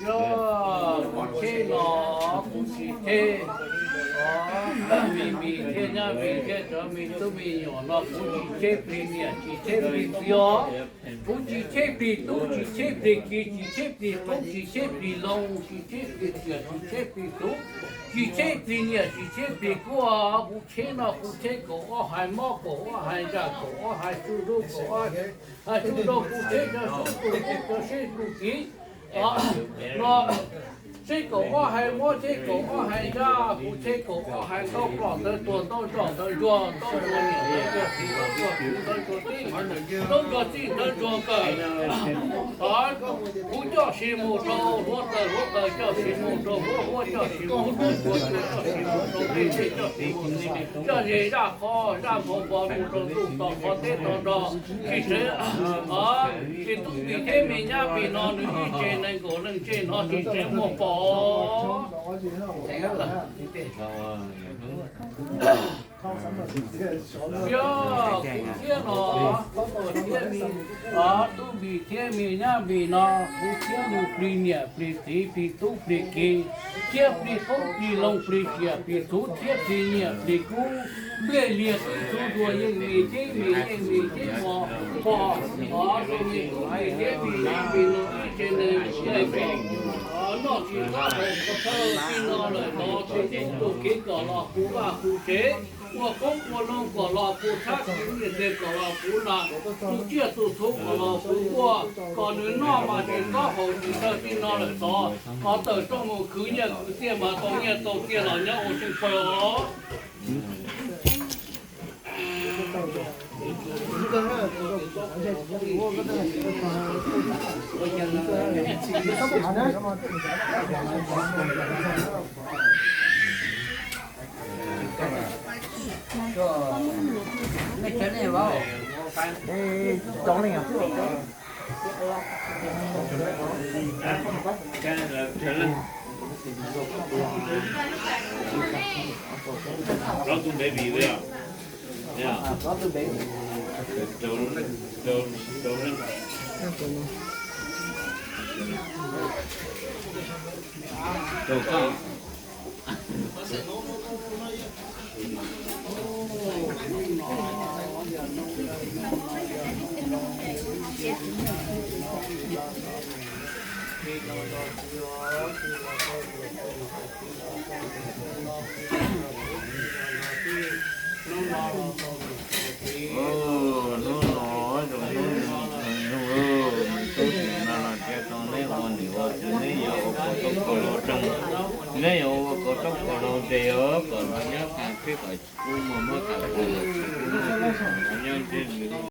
Yog kuv tsheb no, kuv tsis tsheb, o, Mis Mis thiab Nyab Mis thiab cov me tub me nyuam no kuv tsis tsheb plig niam tsis tsheb plig txiv os. Kuv tsis tsheb plig tub tsis tsheb plig kiv tsis tsheb plig qub tsis tsheb plig loo tsis tsheb plig tiam tsis tsheb plig tub, tsis tsheb plig niam tsis tsheb plig kub. Kuv tsheb no kuv tsheb kaum ob hais mob kaum ob hais nra kaum ob hais tsuj dub kaum ob hais tsuj dub, kuv tsheb cov sub tus qub cov seb tus kiv. No tsheb kaum ob hais mob tsheb kaum ob hais nra, kuv tsheb kaum ob hais ntaub plom ntawd tuag ntaub ntsoj ntawd ntsuag ntaub ntsuag niam ntawd ntsuag txiv ntawd ntsuag tij ntaub ntsuag txij ntawd ntsuag kawm. Kuv coj sis mus rau hluav taws hluav taws coj sis mus rau huab huab coj sis mus rau npua npua coj sis mus rau dej dej coj sis mus rau zej zaj qhov zaj npau npos mus rau ntuj tom qhov teb tom nrog. Tsis tsev, tsis tub Mis thiab Me Nyab Mis no nws ib tse nees nkaum leej tse no tsis tsev muaj pom. Yog kuv thiab no, tub Mis thiab Me Nyab Mis no, kuv thiab nws plig niam plig txiv plig tub plig kiv, thiab plig qub plig loo plig tiam plig txhuv thiab plig nyiam plig kub, nplej liag txhuv ntuag yeej mis teb mis yeej mis teb mos pom, o, rau me tub Mis thiab Me Nyab Mis no ib tse nees nkaum leej tse, o, noj tsis qab haus tsis txhawj txij no lawm tod, tus tub tus kiv kom los puv vaj puv tsev, ua qoob ua loo kom los puv txhab, tus nyiaj txiag kom los puv nas, tus tsiaj tus txhu kom los puv nkuaj, kom nws noj mas tsis qab haus tsis txhawj txij no lawm tod, qhov tawm rooj mus khwv nyiaj khwv txiaj mas tau nyiaj tau txiaj los nyob ua tseej pawg os. Hnub no zoo hnub nug, tub tim no los tsis tau neb ua niam ua txiv, neb yuav ua kaum toob kaum hlau tsees, neb yuav ua kaum toob kaum hlau ces yuav kom los nyob tas peb kom kuj muaj muab tas kuj nyob ntsej